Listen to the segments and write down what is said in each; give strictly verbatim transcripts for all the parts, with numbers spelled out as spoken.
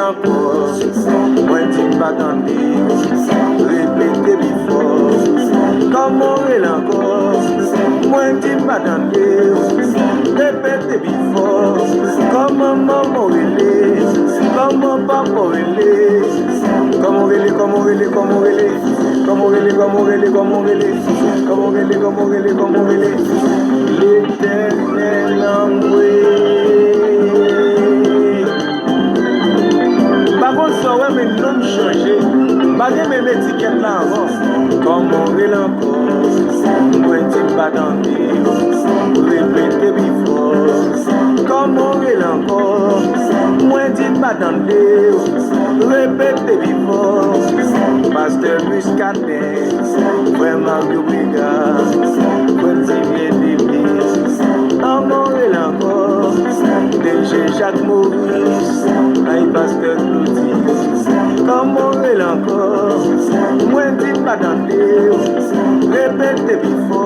ankò, mwen di m pa tande w. Repete pi fò. Kòman w rele ankò? Mwen di m pa tande w. Repete pi fò. Kòman manman w rele? Kòman papa w rele? Kòman w rele, kòman w rele, kòman w rele? Kòman w rele, kòman w rele, kòman w rele? Kòman w rele, kòman w rele, kòman w rele? Letènèl anmwe. M pa konn sa w wè, men non m chanje. M pa gen menm etikèt la avan. Kòman w rele ankò? Mwen di m pa tande w. Repete pi fò. Kòman w rele ankò? Mwen di m pa tande w. Repete pi fò. Pastè Muscadin, frè Mario Brega, frè m Ti Byen Demi, anmwe w rele ankò. D J Jak Moris, ay pastè Claudy, kòman w rele ankò? Mwen di m pa tande w. Repete pi fò.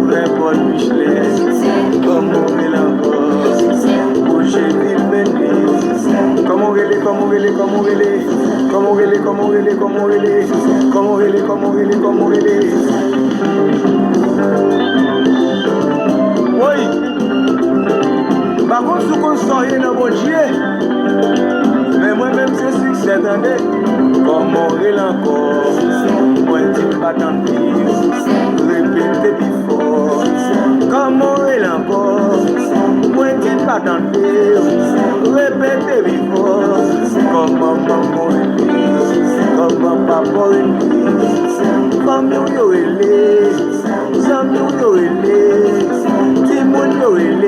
Frè Paul Michelet, kòman w rele ankò? Roger Vilmene, kòman w rele, kòman w rele, kòman w rele? Kòman w rele, kòman w rele, kòman w rele? Kòman w rele, kòman w rele, kòman w rele? Woy! M pa konn si w konn sa w ye nan Bondye, men mwen menm se siksè, tande. Kòman w rele ankò? Mwen di m pa tande w. Repete pi fò. Kòman w rele ankò? Mwen di m pa tande w. Repete pi fò. Kòman manman w rele? Kòman papa w rele? Fanmi w yo rele? Zanmi w yo rele? Timoun yo rele?